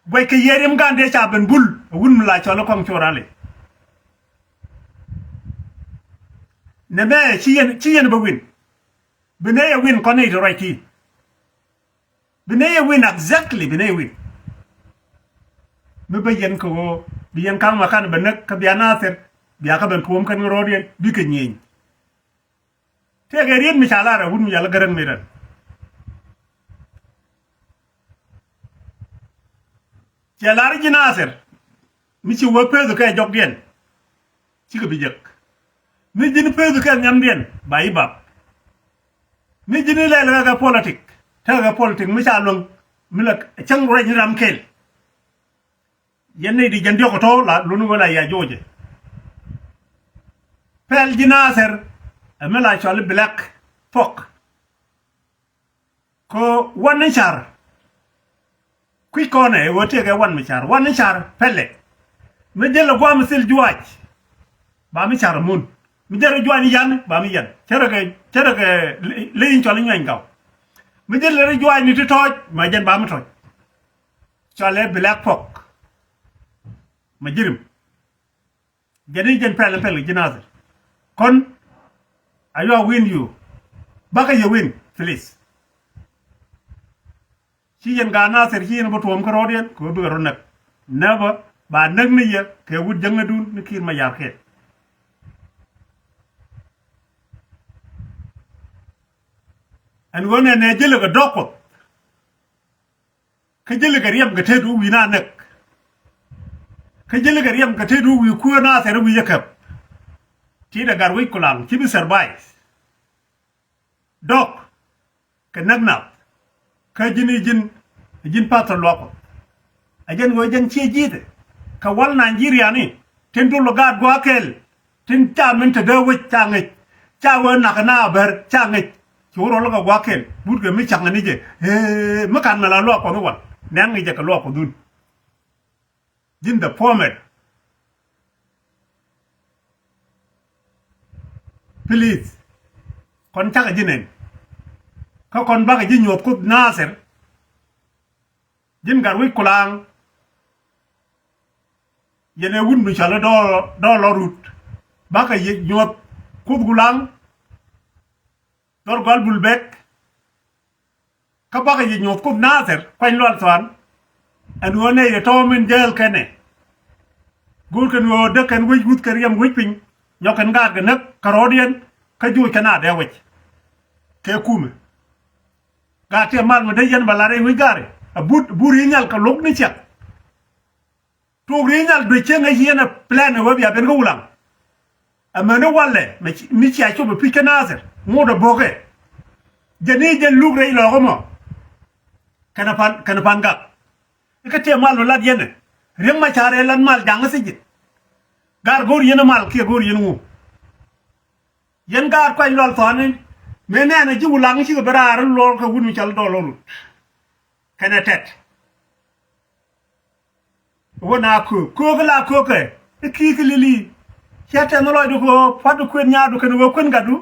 Guɛc kɛ yiëë riɛm gan dee ca ben bul ɛ wut mi la cɔl ɛ kɔŋ cor alɛ. Nɛ mɛ ci yɛn, ci yɛn bɛ win. Bi nɛ yɛ win kɔn i̱ ti ruac ti. Bi nɛ yɛ win exactly, bi nɛ yɛ win. Mi bä yɛn kɛ ɣöö bi yɛn ka̱ŋ ma kan bɛ näk kä bia Nathir bia kä ben tuɔ̱ɔ̱m kɛn rɔɔdiɛn bikɛ nyieny. Tëëkɛ riet mi ca lar ɛ wut mi ca lä Gäräŋ mi rɛn. Cɛ lar ji̱ Nathir mi ci wä peth kɛ jɔkdiɛn. Cikɛ bi jek. Mi ji̱n peth kɛ nhiamdiɛn ba i̱ bap. Mi ji̱n ilɛl kɛ kɛ politik tekɛ kɛ politik mi ca luäŋ mi lɛ cäŋ ruac ni ram kɛl. Yɛn nɛy di jɛn diɔk ɛ tɔ̱ la luni wä la ya jo̱o̱cɛ. Pɛl ji̱ Nathir ɛ mi la cɔal i̱ Black Pork. Kɛ wan ni car. Kui̱c kɔnɛ ɛ ɣöö tëëkɛ wan mi car wan ni car pɛlɛ. Mi jälɛ gua̱a̱m thil juaac. Ba mi car mun mi jälɛ juaac ni yan ba mi yan cärɛ kɛ cärɛ kɛ ley in cɔal i̱ nyuany gaw. Mi jälɛ ri juaac ni ti tɔ̱ɔ̱c ma jɛn ba mi tɔ̱ɔ̱c. Cɔalɛ Black Pork. Mɛ ji̱ rim. Jɛn i̱ jɛn pɛl pɛl ji̱ Nathir. Kɔn a yua win yu. Bakä yɛ win, please. Ci yɛn gaat Nathir ci yɛn bä tuɔm kä rɔɔdiɛn kɛ ɣöö bikɛ rɔ näk. Never ba näk ni yɛ kɛ wut jäŋädun ni Kiir Mayar kɛɛl. Ɛn ɣöö nɛnɛ jälɛ kɛ dɔ̱k Kuɔth. Kä jälɛ kɛ riɛm kɛ tet wi̱i̱ na näk. Kä jälɛ kɛ riɛm kɛ tet wi̱i̱ kuäär Nathir wi̱i̱ jɛ käp. Ti dɛ Gatwec Kulaŋ ci bi survive. Dɔ̱k kɛ näk nath. Kä ji̱n i̱ ji̱n, ji̱n Pastor Luak Kuɔth. Ɛ jɛn ɣöö jɛn ciɛ ji̱thɛ kɛ wäl Nigeria ni tin dul gaat gua̱a̱th kɛl. Tin ca min te dee wec ca ŋic, ca wee nak na bär ca ŋic. Ci wä rɔl kɛ gua̱a̱th kɛl but kɛ mi cak ni jɛ. Ee, mi kan mɛ la Luak Kuɔth i̱ wal nɛn ŋic jɛ kɛ Luak Kuɔth dhun. Ji̱n the format. Please. Kɔn cakɛ ji̱ nɛn. Kä kɔn bakɛ ji̱ nyuɔ̱th Kuoth Nathir. Ji̱n Gatwec Kulaŋ. Yɛn ɛ wut mi cɔal i̱ Dɔɔl, Dɔɔl Lɔrut. Bakɛ ji̱ nyuɔ̱th Kuoth Kulaŋ. Dhɔr Gɔal Bul Bɛk. Kä bakɛ ji̱ nyuɔ̱th Kuoth Nathir Kuany Lual Thuan. Ɛn ɣöö nɛy tɔ̱ min jäl kɛnɛ. Go̱o̱r kɛn ɣöö däk kɛn wec wuth kɛ riɛm wec piny. Nyɔk kɛn gaat kɛ näk kɛ rɔɔdiɛn kä joc kɛn a dee wec. Kɛ kumɛ. Gaat tiɛ mal mi dee yɛn bɛ lar rɛy wec gaari. A but, but ri̱i̱ nhial kɛ luɔ̱k ni ciɛk. Tuɔɔk ri̱i̱ nhial duec cieŋ ɛ yieen ɛ plan ɛ wee bia ben kä Wulaŋ. Amäni walɛ mi ci, mi cia cop ɛ pi̱c kä Nathir ŋot ɛ bo̱kɛ. Jɛn i̱ jɛn luk rɛy lɔɔk ɛmɔ. Kɛnɛ pan, kɛnɛ pan gak. Ikä tiɛ mal mi lat yɛn ɛ. Riek Macar ɛ lat mal jaŋ ɛ thi̱ji̱n. Gar go̱o̱r yɛn ɛ mal kiɛ go̱o̱r yɛn ŋu. Yɛn gaat Kuany Lual Thuan ni mëë nɛɛnɛ ji̱ Wulaŋ cikɛ ben raar in luɔr kɛ wut mi cɔal Dɔɔl Lɔrut. Kɛnɛ tɛt. Wä na köök, köök la köök kɛ i̱ ki̱i̱k i̱ lili. Ciɛ tɛn lɔcdu kɛ ɣöö pua̱tdu kuën nyaatdu kɛnɛ ɣöö kuën gatdu.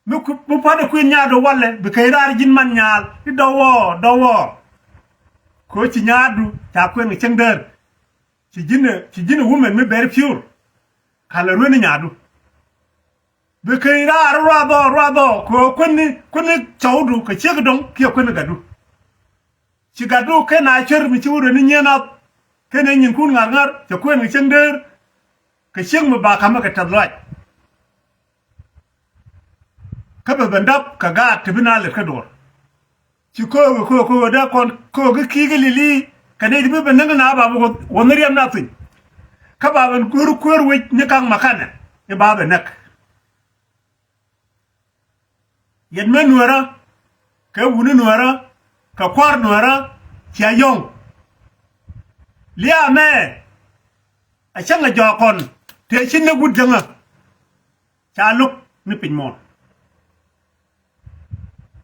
Mi ku, mi pua̱tdu kuën nyaatdu walɛ bi kɛy raar ji̱n man nyaal i̱ dɔwɔɔ, dɔwɔɔ. Kɛ ɣöö ci nyaatdu ca kuën kɛ cäŋ däär. Ci ji̱n, ci ji̱n ɛ women mi bɛr piur. Ka lɛ rueni nyaatdu. Bi keny raar ruath ɔ, ruath ɔ kɛ ɣöö kuäni, kuäni cɔwdu kɛ ciek dɔ̱ŋ kiɛ kuäni gatdu. Ci gatdu ken a cär mi ci wä rueni nyieen nath. Ken ɛ nyinkun ŋa̱r ŋa̱r cɛ kuën kɛ cieŋ dëër. Kɛ cieŋ mi ba ka̱mä kɛ tɛth lɔaac. Kä bɛ ben dap kɛ gaat ti bi na lɛt kä duɔ̱ɔ̱r. Ci köök, köök, köök dee kɔn köök i̱ ki̱i̱k i̱ lili. Kɛ nɛy ti bi ben näk ni na ba bi wä, wä ni riɛm na thiny. Kä ba ben kuäär, kuäär wec ni ka̱ŋ makanɛ i̱ ba ben näk. Yɛn mɛ nuäärä kɛ wuni nuäärä kɛ kua̱r nuäärä cia yɔ̱ŋ. Liaamɛ a cäŋ a jɔak kɔn tëë ci näk wut jäŋä. Ca lo̱k ni piny muɔ̱ɔ̱n.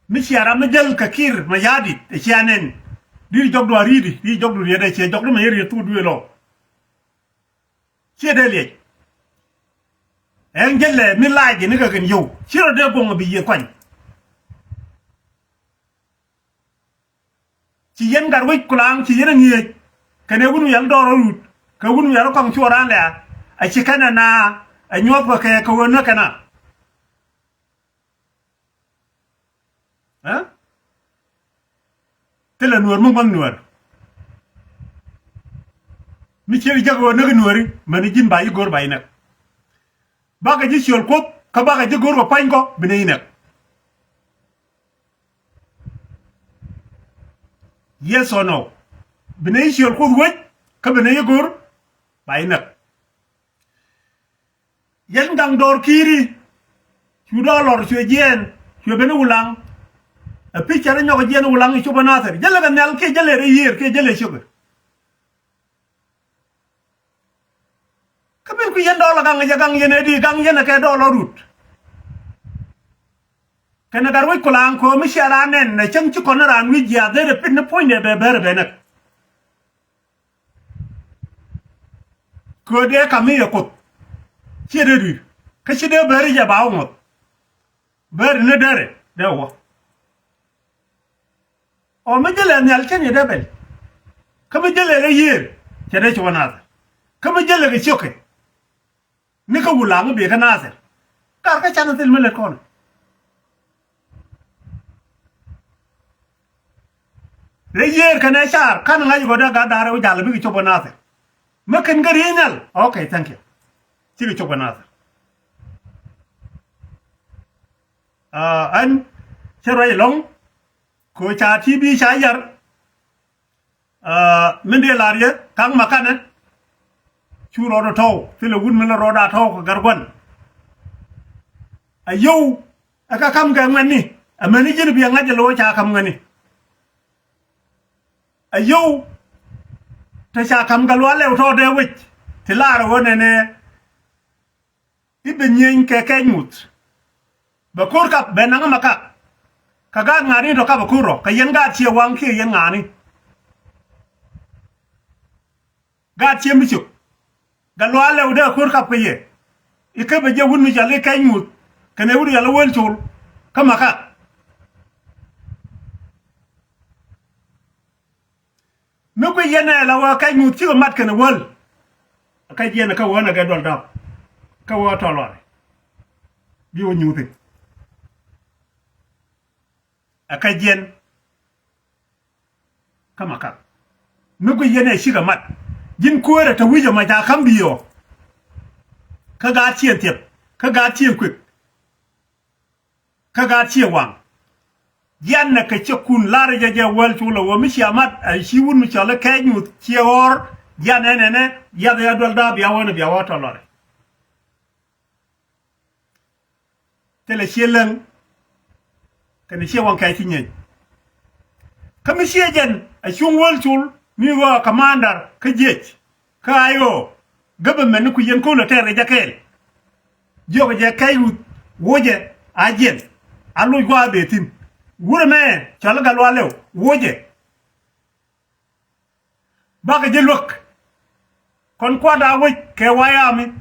Mi cia ram mi jäl kɛ Kiir Mayardit ɛ cia nɛn. Di̱t jɔkdu a ri̱i̱di, di̱t jɔkdu riet ɛ cia jɔkdu mɛ yɛ riet thuk duëël ɔ. Ciɛ dee liɛc. Ɛn jälɛ mi lac jɛ ni kɛ kɛn yio̱w ci rɔ dee guɔ̱ŋ bi yiëë kuany. Ci yɛn gat wec kulaŋ ci yɛn a ŋi̱eec. Kɛn ɛ wun wial dɔɔr rɔ rut kɛ wun wial rɔ kɔŋ cuɔ raan lɛ̈ɛ̈. A ci kɛn ɛ na ɛ nyuɔth kɛ kɛ kɛ ɣöö näk kɛn a. Ɛ thilɛ nuäär mi ŋuɔ̱th nuäär. Mi ciek jäk ɣöö näk nuääri mäni ji̱n ba ji̱ go̱r ba ji̱ näk. Bakɛ ji̱ ciöl Kuoth kä bakɛ ji̱ go̱r kɛ pua̱nykɔ bi nɛy näk. Yes or no? Bi nɛy ciöl Kuoth wec kä bi nɛy go̱r ba ji̱ näk. Yɛn gaŋ dɔɔr Kiiri. Cu dɔɔr lɔr cuɛ jiɛɛn cuɛ ben i̱ Wulaŋ. Ɛ pi̱c cɛ rɔ nyɔk jiɛɛn i̱ Wulaŋ i̱ cop ɛ Nathir jälɛ kɛ nhial kiɛ jälɛ rɛy yiëër kiɛ jälɛ cio̱kɛ. Kä min kui̱ yɛn dɔɔl ɛ gaŋ ɛ jɛ gaŋ yɛn ɛ di gaŋ yɛn ɛ kɛ dɔɔl ɔ rut. Kɛnɛ gat wec kulaŋ köö mi cia raan nɛn ɛ cäŋ ci kɔn raan wi̱c jiaath dee rɛ pit ni puɔ̱nydɛ bɛ bɛr ɛ bɛ näk. Köö dee kam mi yɛ Kuoth ciɛ dee dui̱r kä ci dee bɛri jɛ ba wä ŋuɔth. Bɛri ni dee rɛ dee wä. Ɔ mi jɛ lɛ nhial cä ni dee bɛl. Kä mi jälɛ rɛy yiëër cɛ dee cop ɛ Nathir. Kä mi jälɛ kɛ ciökɛ ni kä Wulaŋ biɛ kä Nathir. Kar kä canɛ thil mi lät kɔn. Rɛy yiëër kɛnɛ car kan ŋa̱c gɔ̱dɛ gat da̱rɛ wä jal bikɛ cop ɛ Nathir. Mi kɛn kä ri̱i̱nyal. Okay, thank you. Cikɛ cop ɛ Nathir. Aa, ɛn cä ruac ɛlɔ̱ŋ. Kɛ ca ti bi ca yar. Aa, min dee lar yɛ ka̱ŋ ma kanɛ. Cu rɔɔdɛ tɔw thilɛ wut min lɛ rɔɔda tɔw kɛ gar gua̱n. A yio̱w ɛ kä ka̱m kɛ ŋuɛ̈tni. Amäni ji̱n biɛ ŋa̱c ɛ lo̱ ca ka̱m ŋuɛ̈tni. A yio̱w te ca ka̱m Gatluak Lɛw tɔ̱ dee wec ti lar ɛ ɣöö nɛnɛ i̱ bɛ nyieny kɛ kɛc ŋuth. Bɛ ko̱r kap bɛ naŋ makak. Kɛ gaat ŋa̱a̱ni tɔ̱ kap ɛ ko̱r rɔ kɛ yɛn gaat Ciɛ Waŋ kiɛ yɛn ŋa̱a̱ni. Gaat Ciɛ mi cök. Gatluak Lɛw dee ko̱r kap kɛ yɛ. I̱ kä bɛ jɛ wut mi cɔal i̱ kɛc ŋuth kɛnɛ wut cɔal i̱ Wäl Col kä makak. Mi kui̱ yɛn ɛ la wä kɛc ŋuth cikɛ mat kɛnɛ wäl. Kɛc yɛn kä wä nɛ kɛ dual dap kä wä tɔlɔr. Bi wä nyuthi. Ɛ kɛc yɛn kä makak. Mi kui̱ yɛn ɛ cikɛ mat. Ji̱n kuäärɛ te wi̱cɛ ma ca ka̱m bi̱i̱ ɔ. Kä gaat Ciɛ Thiɛp kä gaat Ciɛ Kuek. Kä gaat Ciɛ Waŋ. Jianɛ kɛ cɛ kun lar jɛ jɛ Wäl Col ɛ wä mi cia mat a ci wut mi cɔl i̱ kɛc ŋuth ciɛ ɣɔr. Jianɛ nɛnɛ jiath ya dual da̱a̱ bia wä ni bia wä tɔlɔrɛ. Thilɛ Ciɛ Läŋ kɛnɛ Ciɛ Waŋ kɛc ti nyieeny. Kä mi ciɛ jɛn a cuŋ Wäl Col mi ɣöö a commander kä jiec. Kä a i̱ ɣöö government ni ku yɛn ko̱l ɛ tɛɛr kɛ jɛ kɛɛl. Jiɔkɛ jɛ kɛc wuth wocɛ a jiɛn a loc gua̱a̱ bee thi̱n. Wurɛ mɛ cɔal i̱ Gatluak Lɛw wocɛ. Bakɛ jɛ luäk. Kɔn kuat a wec kɛ wayami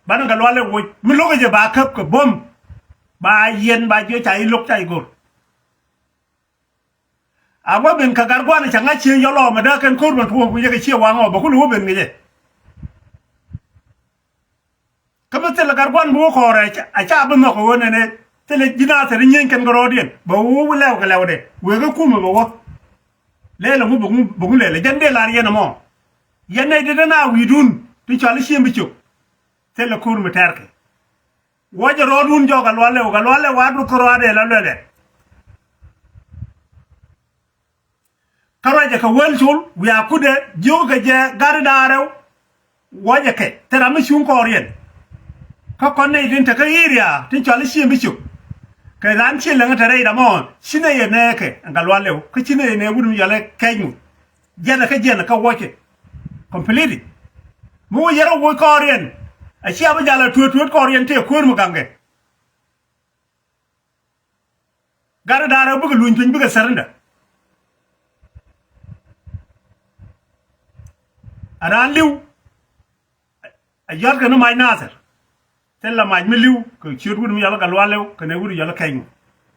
banɛ Gatluak Lɛw woc mi lo̱kɛ jɛ ba käp kɛ buɔ̱m. Ba yɛn ba jiɔ ca i̱ lo̱k ca i̱ go̱r. A wä ben kɛ gat gua̱n cɛ ŋa̱c cieŋ yɔlɔ mɛ dee kɛn ko̱r mɛ tuɔɔk ku yɛ kɛ Ciɛ Waŋ ɔ bɛ kulɛ wä ben ŋi̱cɛ. Kä mi thilɛ gat gua̱n bi wä kɔɔrɛ a ca bi nhɔk kɛ ɣöö nɛnɛ thilɛ ji̱ Nathir nyieny kɛn kɛ rɔɔdiɛn bɛ wä wä lɛw kɛ lɛwdɛ wëë kä kumɛ bɛ wä. Lɛl ɛŋu bɛ ŋu lɛl ɛ jɛn dee lar yɛn ɛmɔ. Yɛn nɛy ti dee na wi̱i̱dun ti cɔal i̱ Ciɛ mi cök. Thilɛ ko̱r mi tɛrkɛ. Wuɔcɛ rɔɔdun jɔk Gatluak Lɛw, Gatluak Lɛw wa duth kä rɔɔdɛ la luɛlɛ. Kä ruacɛ kɛ Wäl Col wiaa kutdɛ jiök kɛ jɛ gat da̱a̱ rɛw. Wuɔcɛ kɛ thil ram mi cuŋ kɔɔriɛn. Kä kɔn nɛy tin te kä area tin cɔal i̱ Ciɛ mi cök. Kɛ raan Ciɛ Läŋ te rɛy ram ɔ ci nɛy ɛ nɛɛkɛ ɛn Gatluak Lɛw kä ci nɛy ɛ nɛɛ wut mi cɔal i̱ kɛc ŋuth. Jiɛn kä jiɛn kä wuɔcɛ. Completely. Mi wä yɛrɛ woc kɔɔriɛn. A cia bi jal a tuet tuet kɔɔriɛn tëë kuäär mi gaŋkɛ. Gat da̱rɛ bikɛ luny piny bikɛ surrender. A raan li̱w. A yɔ̱tkɛ ni mac Nathir. Thilɛ mac mi li̱w kɛ ciöt wut mi yɔl i̱ Gatluak Lɛw kɛnɛ wut yɔl i̱ kɛny.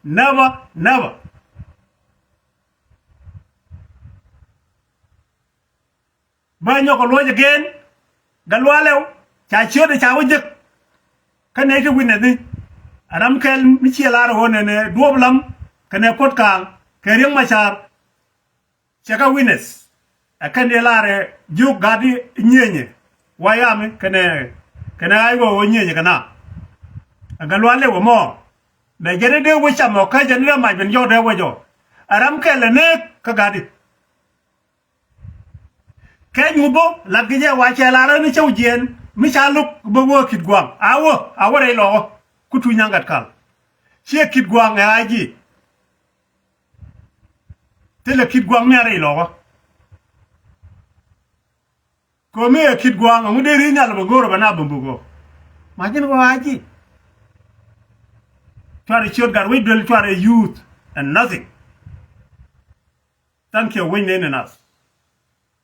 Never, never. Bä nyɔk kɛ luɔc again. Gatluak Lɛw ca ciötdɛ ca wä jek. Kä nɛy ti witness ni. A ram kɛl mi ciɛ lar ɣöö nɛnɛ Duɔ̱ɔ̱p Lam kɛnɛ Kuɔt Kaaŋ kɛ Riek Macar. Cɛ kɛ witness. Ɛ kɛn dee lar ɛ jiök gat di nyieenyɛ. Wayami kɛnɛ kɛnɛ ɣa̱c wä ɣöö nyieenyɛ kɛ na. Ɛ Gatluak Lɛw ɛmɔ. Mɛ jɛn dee wä cam ɔ kä jɛn dee mac ben jɔk dee wä jɔ. Ɛ ram kɛl ɛ neek kä gat di. Kɛ nyuth bä lat kɛ jɛ wa cɛ lar ni cäw jiɛn mi ca lo̱k bä wä Kit Gua̱a̱ŋ a wä a wä rɛy lɔkä. Ku tuny nyaŋ gat kal. Ciɛ Kit Gua̱a̱ŋ ɛ a ji̱. Thilɛ Kit Gua̱a̱ŋ mi a rɛy lɔkä. Kɛ mi ɛ Kit Gua̱a̱ŋ ɛŋu dee ri̱i̱n nyal bɛ go̱o̱r bɛ na bä bä go̱o̱r. Ma ji̱n kɛ a ji̱. Cuarɛ ciöt gat wec duel cuarɛ youth and nothing. Thank you, wec nɛy ni nath.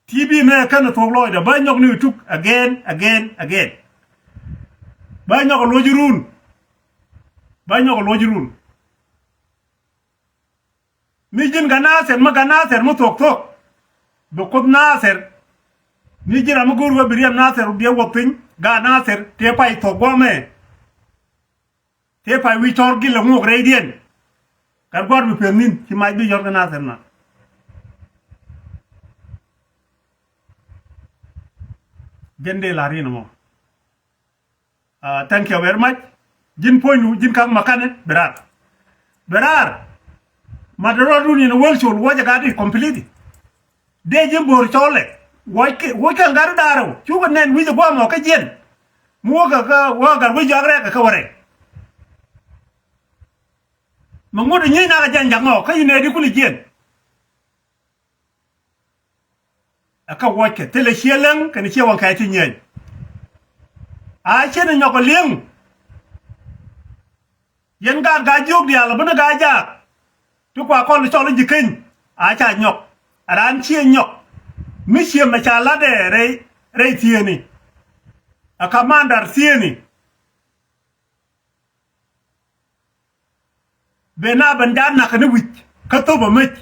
Ti bi mɛ kɛn thuɔ̱k lɔcdɛ bä nyɔk ni tuk again, again, again. Bä nyɔk luɔc run. Bä nyɔk luɔc run. Mi ji̱n gat Nathir, mi gat Nathir mi thuɔ̱k thuɔ̱k. Bi Kuoth Nathir Mi ji̱ ram mi go̱o̱r wee bi riɛm Nathir biɛ wä piny, gaat Nathir tëë pay thuɔ̱k guɔ̱mɛ. Tëë pay wi̱i̱ tɔ̱r gilɛ ŋuɔk rɛydiɛn. Gat gua̱r bi peth ni̱n ci mac bi yɔ̱r kɛ Nathir na. Jɛn dee la̱r in ɛmɔ. Ah, thank you very much. Ji̱n puɔ̱nydu, ji̱n ka̱k makanɛ, bi raar. Bi raar. Mat rɔɔdun in a wäl col, wuɔcɛ gat i̱ complete. Dee ji̱n bo̱o̱r cɔlɛ. Wuɔckɛ, wuɔckɛ gat i̱ da̱a̱r rɛw. Cukɛ nɛn wi̱cɛ gua̱a̱mɔ kä jiɛn. Mi wäkɛ kä, wäkɛ gat wi̱c jɔak rɛɛk kɛ wä rɛy. Mi ŋut i̱ nyiec nak a jɛn ja̱ŋ ɔ, kä yi nɛɛdi kul i̱ jiɛn. Ɛ kä wuɔckɛ thilɛ ciɛ leŋ kɛnɛ ciɛ waŋ kɛ ci nyieny. A cien ɛ nyɔk ɛ li̱eŋ. Yɛn gaat gaa jiök diaal ɛ bä ni gaa jaak. Ti kua kɔl cɔl i̱ ji̱ keny a ca nyɔk. Ɛ raan ciɛ nyɔk. Mi ciɛ mɛ ca latdɛ rɛy, rɛy thieenni. Ɛ kamandar thieenni. Ben a ben jaat nakä ni wi̱c kä thop a mec.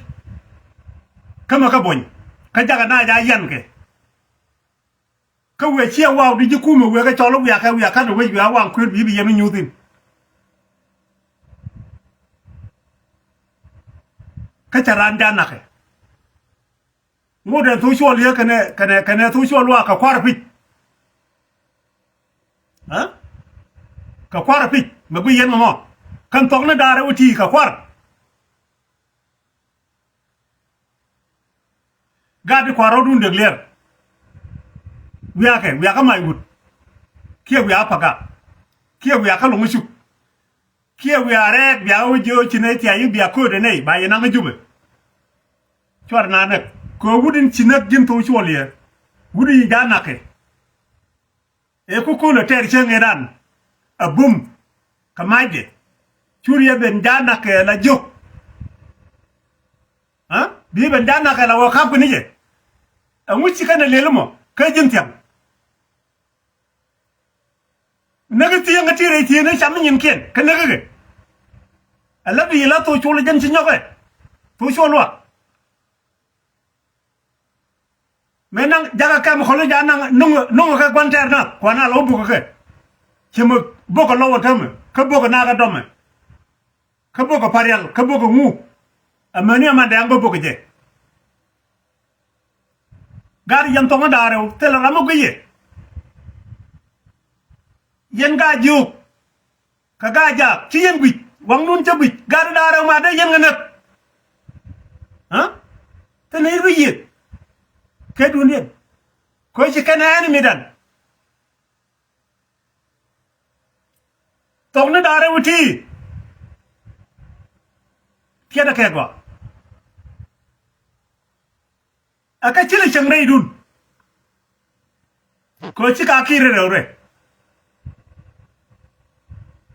Kä mɛ kä bony kä jakä na ja yan kɛ. Kä wëë ciɛ waw di ji̱ kumɛ wëë kä cɔl wiakɛ wiakä ni wec wiak waŋ kuet bi bi yɛn mi nyuth in. Kä cɛ raan jaat nakä. Ŋot ɛn thok cuɔl yɛ kɛnɛ, kɛnɛ, kɛnɛ thok cuɔl wa kɛ kuar pic. Ɛ? Kɛ kuar pic mɛ gui yɛn ŋɔ mɔ. Kɛn thok ni da̱rɛ wä ti kɛ kuar. Gat di kuar rɔdun dek liɛr. Wiakɛ, wiakä mac wut. Kiɛ wiakä pagak. Kiɛ wiakä loŋ cuk. Kiɛ wiaa rɛɛk bia wä jiö ci nɛy thiac i̱ bia köödɛ nɛy ba yɛ naŋ kä Jubɛ. Cuarɛ na näk kɛ wut in ci näk ji̱n thok cuɔl yɛ. Wut in ja̱ nakkɛ. Ëë ku köl ɛ tɛɛr cäŋ ëë ran. A bum. Kɛ macdɛ. Cur yɛ ben ja̱ nakkɛ la jiök. Aa? Bi ben ja̱ nakkɛ la wä kap kɛ ni jɛ. Ɛŋu ci kɛn ɛ lel mɔ kä ji̱n thiaŋ. Näk i̱ thieŋ kä ti rɛy thieŋ i̱ cam i̱ nyinkiɛn kä näk i̱ kɛ. Ɛ lät i̱ la thok col i̱ jɛn ci nyɔkɛ. Thok col luak. Mëë naŋ jakä kɛm kɔl i̱ ja naŋ nuŋ, nuŋ kɛ gua̱n tɛɛr nath kuan a lɔ buk kɛ. Ci mi bok kɛ lɔw ɛ tämɛ kä bok kɛ naak ɛ dɔmɛ. Kä bok kɛ parial kä bok kɛ ŋu. Amäni aman dɛɛŋ bä bok kɛ jɛ. Gat yɛn thɔŋ da̱rɛw thilɛ ram mi guic yɛ. Yɛn gaa jiök. Kɛ gaa jaak ci yɛn guic waŋdun cä guic gat da̱rɛw ma dee yɛn kɛ näk. Aa? Thilɛ i̱ ruic yɛn. Kɛ dun yɛn. Kɛ ci kɛn ɛ enemy dan. Thok ni da̱rɛ wä ti. Tiɛt ɛ kɛ gɔaa. Ɛ kä ci lɛ cäŋ rɛydun. Kɛ ci ka ki̱i̱r rɛw rɛ.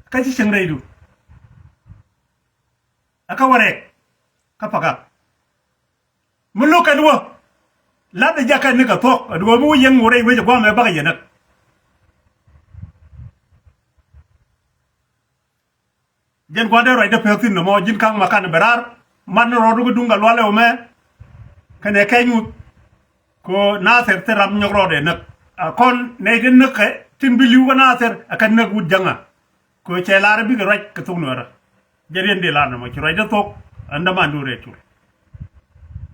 Ɛ kä ci cäŋ rɛydun. Ɛ kä wä rɛk. Kä pagak. Mi lo̱k kɛn wä. Lath ɛ jakɛ ni kɛ thuɔ̱k ɛ duɔ̱ɔ̱p mi wä yɛn ŋuɔ̱t rɛy wec ɛ gua̱a̱mɛ bäkɛ yɛn näk. Jɛn gua̱ndɛ ruacdä pek thi̱n nɔmɔ ji̱n ka̱ŋ ma kan bɛ raar. Man ni rɔɔdu kä duŋ ka lualɛ wä mɛ. Kɛnɛ kɛny wut. Kɛ Nathir thil ram nyɔk rɔɔdɛ näk. A kɔn nɛy tin näk kɛ tin bi li̱w kä Nathir ɛ kɛ näk wut jäŋä. Kɛ cɛ lar bikɛ ruac kɛ thok nuɛrä. Jɛ riɛn di lar nɔmɔ ci ruacdä thok. Ɛn dämandu rɛy cul.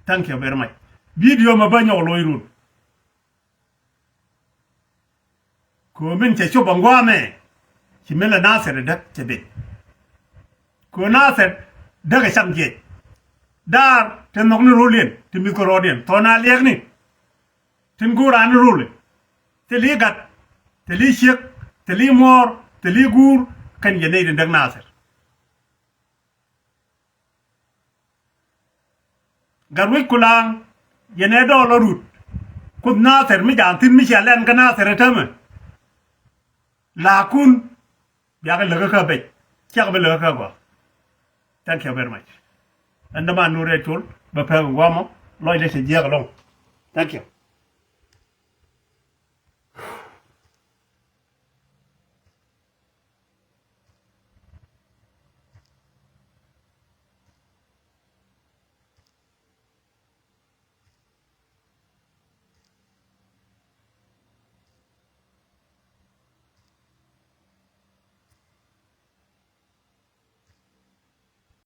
Thank you very much. Video mɛ bä nyɔk loc run. Kɛ ɣöö min cɛ cop a ŋua̱a̱mɛ ci min lɛ Nathir ɛ däk cɛ ben. Kɛ ɣöö Nathir däk ɛ cam jiɛc. Daar tin nhɔk ni ro̱liɛn ti mi̱th kɛ rɔɔdiɛn thɔn a liɛkni. Tin go̱o̱r raan ni ro̱lɛ thil i̱ gat thil i̱ ciek thil i̱ muɔɔr thil i̱ guur kɛn jɛ nɛy tin däk Nathir. Gat wec kulaŋ yɛn ɛ dɔɔl ɔ rut. Kuoth Nathir mi ja̱a̱n thi̱n mi cia lɛn kä Nathir ɛ täämɛ. La̱a̱kun biakɛ läkä kä bec ciakɛ bi läkä kä gɔaa. Thank you very much. Ɛn däman nu rɛy col bɛ pɛk guamɔ lɔcdɛ cɛ jiɛk ɛlɔ̱ŋ. Thank you.